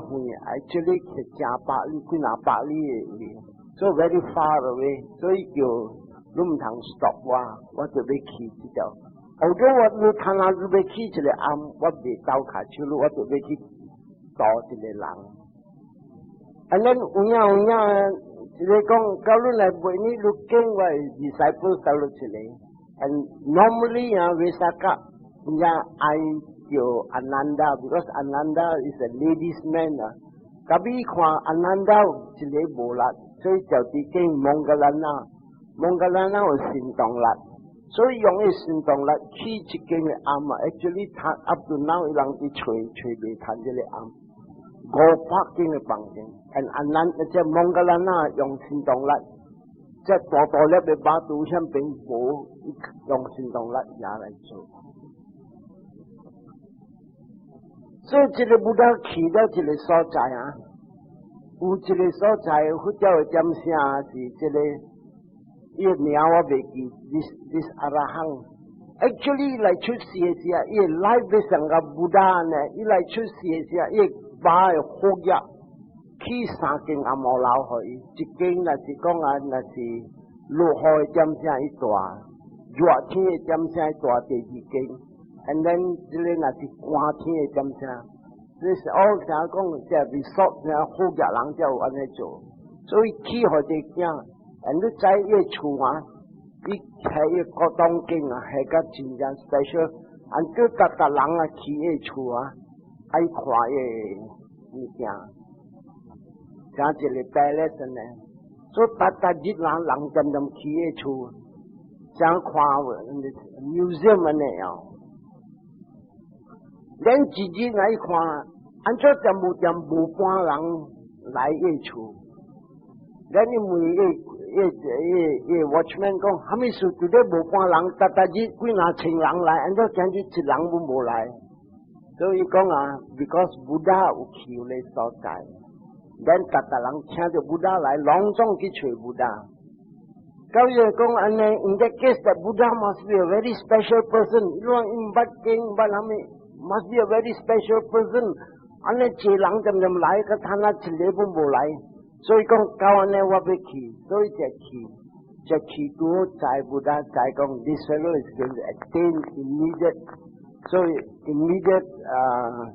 ，actually 是成百里幾若百里的位。So very far away，所以叫你毋通 stop 我，我就欲去這條。後尾我你看下你欲起一個庵，我袂鬥跤手，我就欲去度一個人。啊，咱有影有影，一個講，到你來問你，你見我 disciple 倒落一個。And normally 啊，Visakha 人家愛叫 Ananda，because Ananda is a ladies man 啊。特別看 Ananda 一個無力，所以就佇見 Moggallana，Moggallana 有神動力，所以用伊神動力起一間的庵啊，actually 他 up to now 伊人佇揣揣袂趁這個庵，500間的房間，and Ananda 這 Moggallana 用神動力，這大大粒的巴肚響邊無用神動力也來做。所以這個 Buddha 去到一個所在啊，有一個所在佛教的點寫是這個伊個名我袂記，this Arahant。Actually 來出世的時啊，伊個 life 欲像個 Buddha 呢，伊來出世的時啊，伊爸的副業起三間頷毛樓予伊，一間若是講啊，若是落雨的點聲伊蹛，熱天的點聲伊蹛第二間，and then 這個若是寒天的點聲，這是我成日講，這 resort 這副業人才有按呢做，所以起予這囝，and 你知伊的厝啊？伊係伊個當間啊，係個真正 special，按照逐逐人啊去伊厝啊，愛看伊物件，像一個 palace 呢，所以逐逐日人人漸漸去伊厝，像看 museum 按呢哦。連一日來看，按怎漸無漸無半人來伊厝，咱伊問伊伊伊伊 watchman 講，啥物事？佇咧無半人，逐逐日幾若千人來，按怎今日一人攏無來？所以講啊，because Buddha 有去咧所在，咱逐逐人聽著 Buddha 來，攏總去揣 Buddha。到伊講按呢，in that case that Buddha must be a very special person。你講伊毋捌經，毋捌啥物，must be a very special person。按呢濟人漸漸來，個他那一個攏無來。所以講到按呢，我欲去，所以就去，就去拄好知 Buddha 知講，this fellow is going to attain immediate，所以 immediate 啊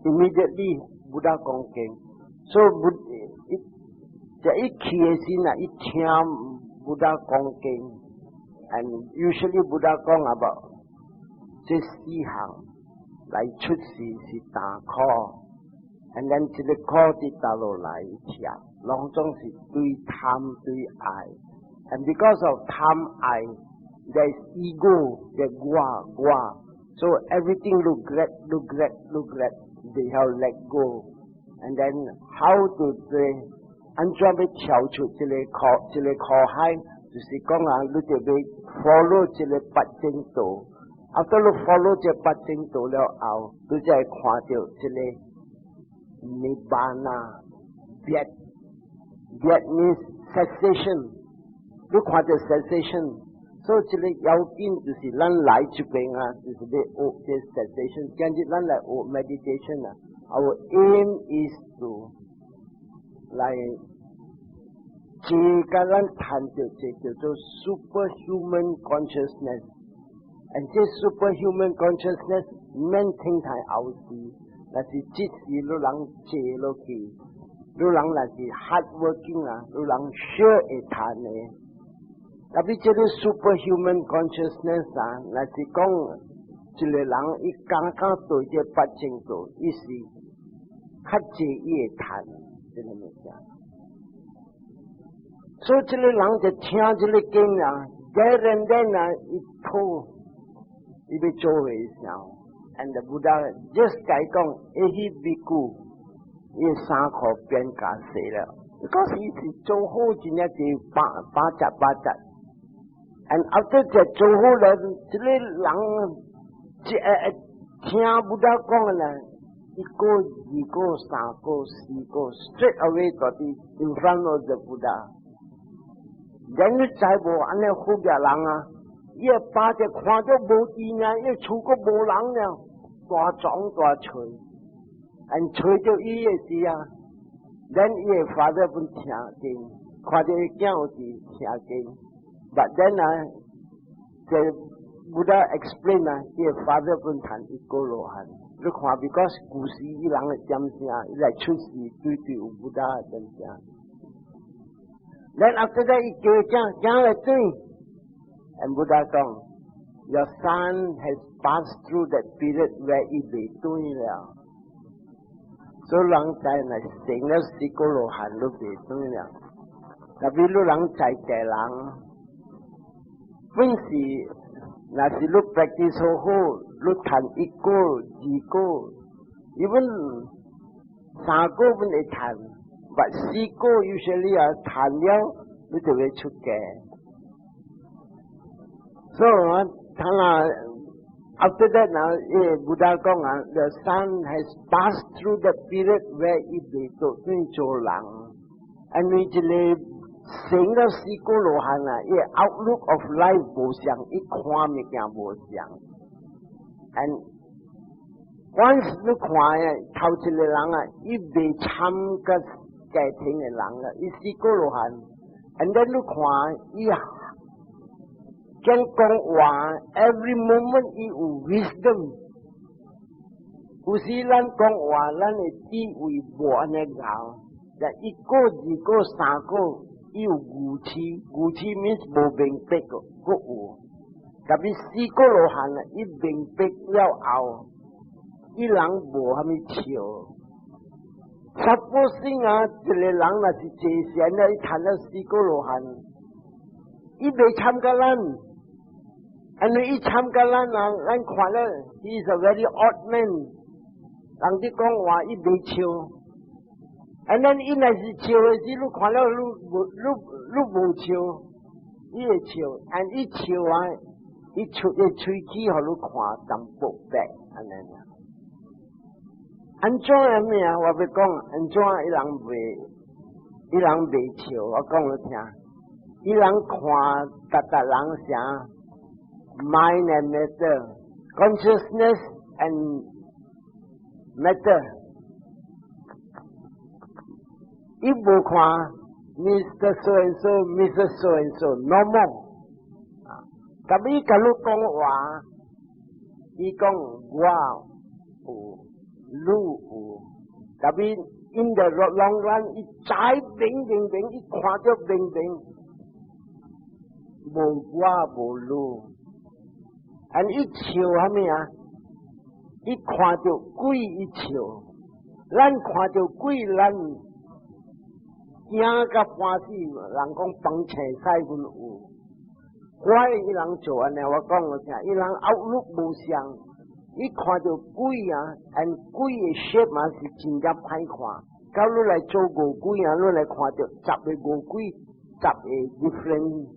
，immediately Buddha 講經，所以不一就一去的時啊，一聽 Buddha 講經，and usually Buddha 講 about 這四項來出世是大苦，and then 這個苦佇佗落來聽，攏總是對貪對愛，and because of 貪愛，there is ego，嘅我我，so everything regret regret regret，they have let go，and then how to 對按怎欲跳出這個苦這個苦海，就是講啊，你就欲 follow 這個八正道，after 你 follow 這八正道了後，你才會看著這個 Nibbana，滅滅 means cessation，你看著 cessation，所以這個要緊就是咱來這邊啊，就是欲學這 cessation，今日咱來學 meditation 啊，our aim is to 來這個咱談著這叫做 superhuman consciousness，and 這 superhuman consciousness 免聽太後事，若是這時你人坐落去，你人若是 hard working 啊，你人 sure 會談的。特別這個 superhuman consciousness 啊，若是講一個人伊剛剛對這八正道，伊是較濟伊會談這個物件。所以這個人就聽這個經啊，there and then 啊，伊吐，伊欲做的時候，and the Buddha just 共伊講，ehi bhikkhu，伊衫褲變甲洗了，嗰時是做好真正是八八十八十，and after 就做好了，這個人這聽 Buddha 講的呢，一個、二個、三個、四個，straight away 到佇 in front of the Buddha。人你知無按呢好額人啊，伊個爸就看著無佇呢，伊厝閣無人了，大撞大揣，and 揣著伊的時啊，咱伊的 father 本聽經，看著伊囝有佇聽經，but then 啊，這 Buddha explain 啊，伊的 father 本談一個羅漢，你看，because 古時伊人的點聲，伊來出世對對有 Buddha 的點聲。Then after that，伊叫伊囝囝來轉，and Buddha 講，Your son has passed through that period where 伊袂轉了。所以人知若成了四個羅漢都袂轉了。特別你人在家人，本是若是你 practice 好好，你談一個、二個，even 三個本會談。but 四個 usually 啊談了，你就會出家。所以啊，他那 after that 嗱，Buddha 講啊，the son has passed through the period where 伊袂做轉做人，因為這個成了四果羅漢啊，伊 outlook of life 無相，伊看物件無相。And once 你看啊，頭一個人啊，伊未參個家庭的人啊，伊四果羅漢。And then 你看伊啊，講講話，every moment 伊有 wisdom。有時咱講話，咱的智慧無按呢𠢕，一個、二個、三個，伊有愚癡，愚癡 means 無明白個，閣有。特別四果羅漢啊，伊明白了後，伊人無蝦米笑。Supposing 啊，一個人若是坐禪了，伊談了四果羅漢，伊未參加咱，因為伊參加咱啊，咱看了，he is a very odd man。人哋講話伊未笑，and then 伊若是笑的時，你看了你無你你無笑，伊會笑，and 伊笑啊，伊出個喙齒予你看淡薄白，按呢。按怎樣物啊？我欲講按怎伊人袂，伊人袂笑，我講予聽。伊人看逐逐人啥，mind and matter，consciousness and matter。伊無看 Mr. So and so，Mrs. So and so，no more。啊，特別伊共你講話，伊講我有，你有，特別 in the long run，伊知明明明，伊看著明明，無我無你，and 伊笑蝦米啊？伊看著鬼伊笑，咱看著鬼咱驚甲半死，人講崩青屎阮有。我伊人做按呢，我講予聽，伊人 outlook 無相，伊看著鬼啊，and 鬼的 shape 嘛是真正歹看。到你來做餓鬼啊，你來看著十個餓鬼，十個 different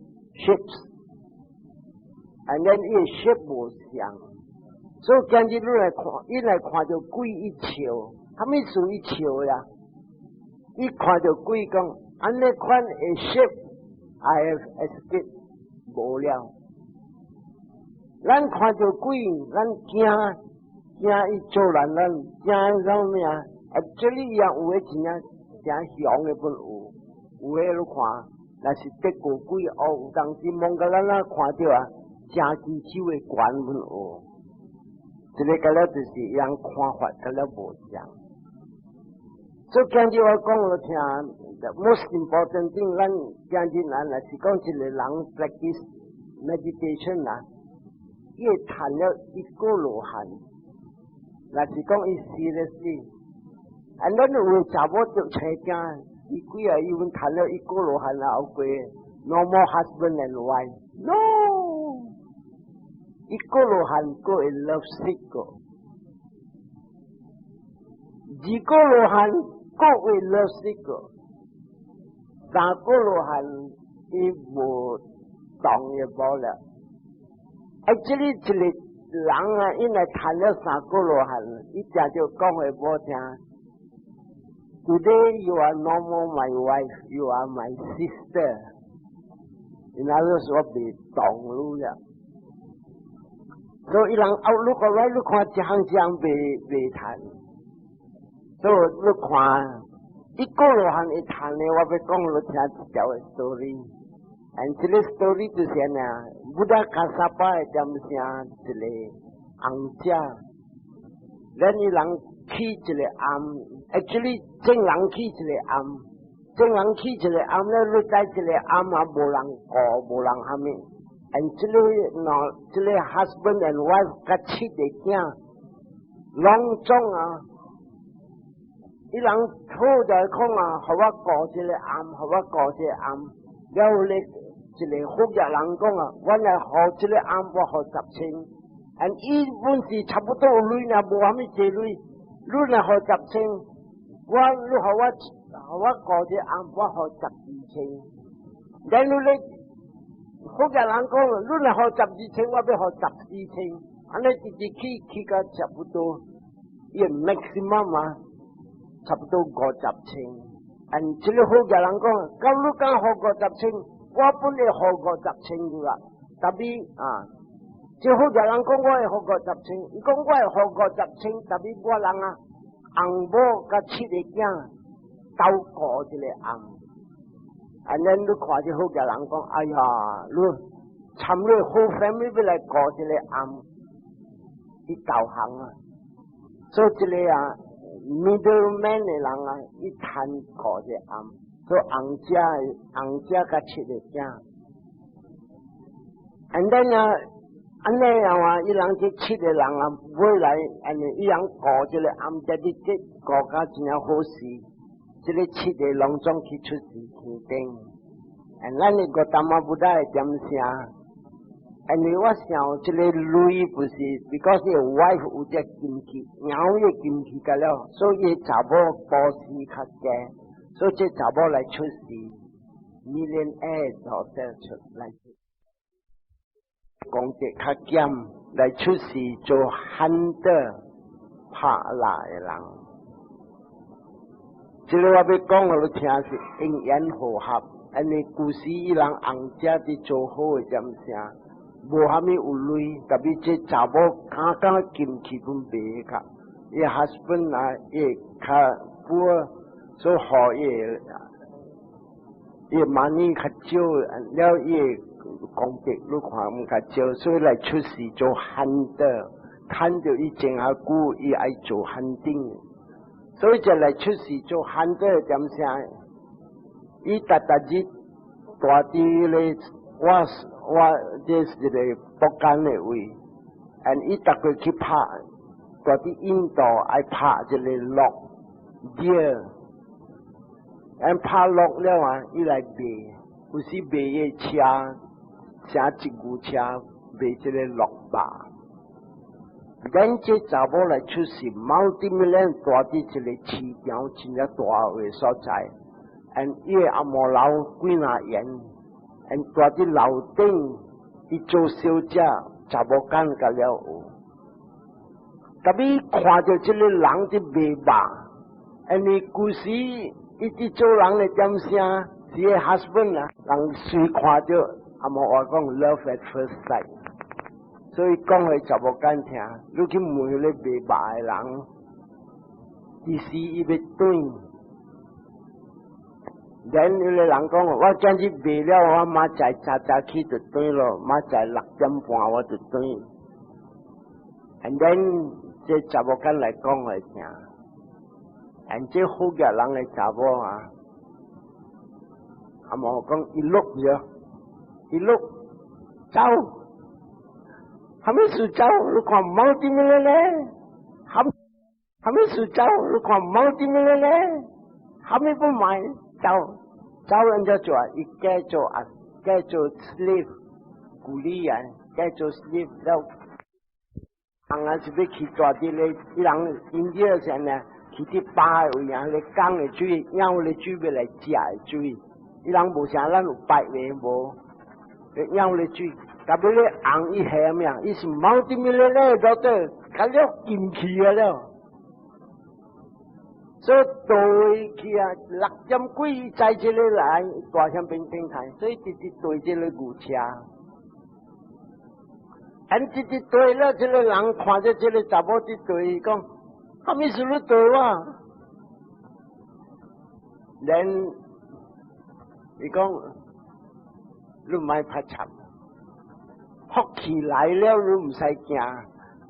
shapes，and then 伊的 shape 無相。所以今日你來看，伊來看著鬼伊笑，啥物事伊笑呀？伊看著鬼講，按呢款的 shape，I have escaped 無了。咱看著鬼，咱驚驚伊做人，咱驚啥物啊？啊，這裡也有的真正誠凶的本有，有的你看，若是得過鬼哦，有當時蒙個咱咱看著啊，誠棘手的懸本有。這個個了就是人看法個了無相。所以今日我講予聽，the most important thing，咱今日咱若是講一個人 practice meditation 啊，伊會談了一果羅漢，若是講伊 seriously，啊，咱有的查某就青驚，伊幾啊伊阮談了一果羅漢啊，後過 no more husband and wife，no，一果羅漢閣會 love sick 個，二果羅漢閣會 love sick 個，三果羅漢伊無動也無了。Actually 一個人啊，伊若談了三果羅漢，伊定就講予某聽。Today you are no more my wife, you are my sister。然後說袂動你了。所以伊人 outlook 來，你看一項一項袂袂談。所以你看一果羅漢會談的，我欲講予聽一條的 story。And 這個 story 就是按呢，Buddha Kassapa 的點聲一個紅者，咱伊人起一個庵，actually 正人起一個庵，正人起一個庵咧，你知一個庵啊，無人顧，無人蝦米。And 這個喏，這個 husband and wife 佮七個囝，攏總啊，伊人討就講啊，予我顧這個庵，予我顧這個庵，了後咧，一個福業人講啊，我來予這個庵，我予10千，and 伊本是差不多有鐳爾，無蝦米濟鐳，你若予十千，我你予我予我顧這個庵，我予12千，然後咧，福業人講，你若予12千，我欲予14千，按呢直直起起到差不多，伊 maximum 啊，差不多50千。And 這個好嘅人講，咁你敢予五十千，我本會予五十千㗎啦。Tapi 啊，這好嘅人講我會予五十千，伊講我會予五十千，tapi 我人啊，翁某佮七個囝鬥顧一個翁。And then 你看這好嘅人講，哎呀，你參你好 family 欲來顧一個翁，伊投降啊。所以這個啊，middleman 的人啊，伊趁顧一個翁，所以翁姐翁姐佮七個囝。And then 啊，按呢樣啊，伊人這七個人啊，尾來按呢，伊人顧這個翁，這啲這顧甲真正好勢，這個七個攏總去出世天頂。And 咱的 Gautama Buddha 的點聲，因為我想這個鐳不是，because 伊 wife 有這金器，鳥的金器個了，所以查某布施較低，所以這查某來出世，millionaire 都得出來，功德較減來出世做 hunter 拍獵的人。這個我欲講予你聽是因緣和合，因為舊時伊人翁姐佇做好的點聲。無蝦米有鐳，tapi 這查某剛剛金器本賣較，伊 husband 啊，伊較 poor，所以予伊伊 money 較少，了伊功德你看毋較少，所以來出世做 hunter，趁著伊前下久，伊愛做 hunting，所以就來出世做 hunter 點聲，伊逐逐日蹛佇咧我。我這是一個北間的位，and 伊逐個去拍，蹛佇印度愛拍一個鹿，deer，and 拍鹿了啊，伊來賣，有時賣伊車，車一牛車賣這個鹿肉。咱這查某來出世，multi-million 蹛佇一個市場真正大的所在，and 伊的阿毛老幾若元。And 蹛佇樓頂，伊做小姐，查某干甲了有。Tapi 看著這個人佇賣肉，因為舊時伊佇做人的點聲，是伊 husband 啊，人隨看著，阿毛話講 love at first sight，所以講予查某囝聽，你去問彼個賣肉的人，其實伊欲轉。連有個人講，我今日賣了，我明仔早早起就轉咯，明仔6點半我就轉。And then 這查某囝來講來聽，and 這好額人的查某啊，阿毛講伊 look 咗，伊 look 走，蝦米事走？你看貓點樣咧？蝦蝦米事走？你看貓點樣咧？蝦米不買？走走人家做，伊改做啊，改做 slave，鼓勵啊，改做 slave 了。人啊是欲去蹛佇咧，伊人因這啥呢？去佇巴的位啊，咧講的水，舀咧水欲來食的水。伊人無像咱有擺的無，舀咧水。Tapi 咧翁伊係咩啊？伊是 multi-millionaire 到底，較了金氣啊了。所以對去啊，六點幾載這個來大鄉邊平台，所以直直對這個牛車。按直直對了，這個人看著這個查某佇對，講，蝦米事你對我？連伊講，你莫拍慘，福氣來了你毋使驚。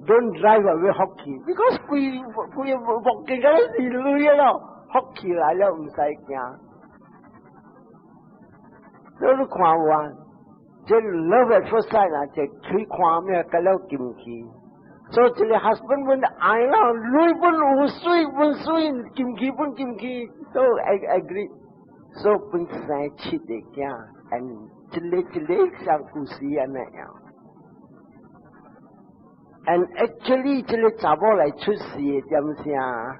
Don't drive away 福氣，because 規規福氣個是鐳咯，福氣來了毋使驚。所以你看有啊，這 love at first sight 啊，這去看咩，得了金氣。所以這個 husband 本愛啦，鐳本有水本水，金氣本金氣，都 agree。所以本生七個囝，and 一個一個像故事按呢樣。And actually，這個查某來出世的點聲，啊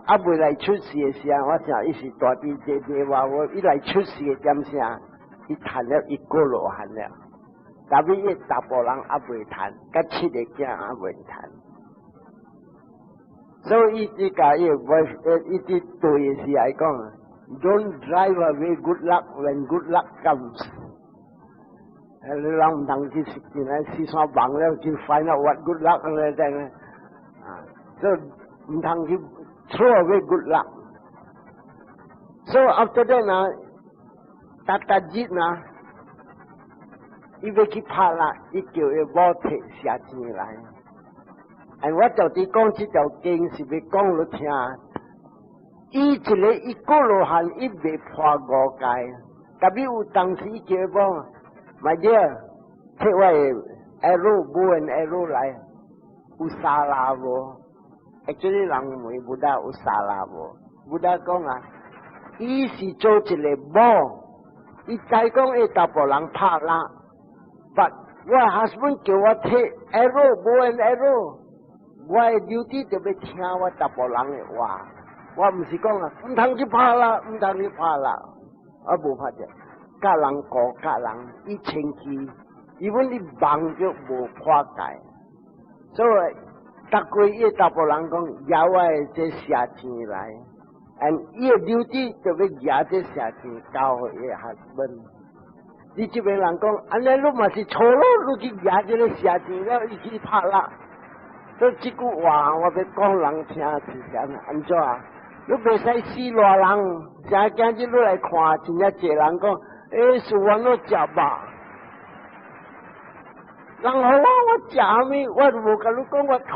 啊未來出世的時候，我想伊是蹛佇這這話，我伊來出世的點聲，伊趁了一個羅漢了。Tapi 伊查埔人猶未趁，佮七個囝猶未趁。所以伊這個伊我伊佇對的時來講， Don't drive away good luck when good luck comes。你人毋通去進來四山望了去 find out what good luck 咧，等啊，所以毋通去 throw away good luck。So after that 啊，逐逐日啊，伊欲去拍獵，伊叫伊某提蛇精來。And 我就佇講這條經是欲講予聽，伊一個伊過羅漢，伊未破五戒，特別有當時伊叫伊某，My dear，提我的 arrow bow and arrow 來，有沙拉無？Actually 人問 Buddha 有沙拉無？Buddha 講啊，伊是做一個某，伊知講會查埔人拍獵，but 我 husband 叫我提 arrow bow and arrow，我的 duty 就欲聽我查埔人的話，我毋是講啊，毋通去拍獵，毋通去拍獵，我無法者，佮人顧佮人，伊清氣，伊阮伊望著無破戒，所以逐過伊查埔人講，攑我的這蛇精來，and 伊的 duty 就欲攑這蛇精交予伊的 husband。你這邊人講，按呢你嘛是錯咯，你去攑這个蛇精了，伊去拍獵。所以這句話我欲講人聽是啥呢？按怎啊？你袂使死賴人，成今日你來看，真正濟人講，欸，是我攏食肉。人予我，我食啥物？我無共你講，我吐。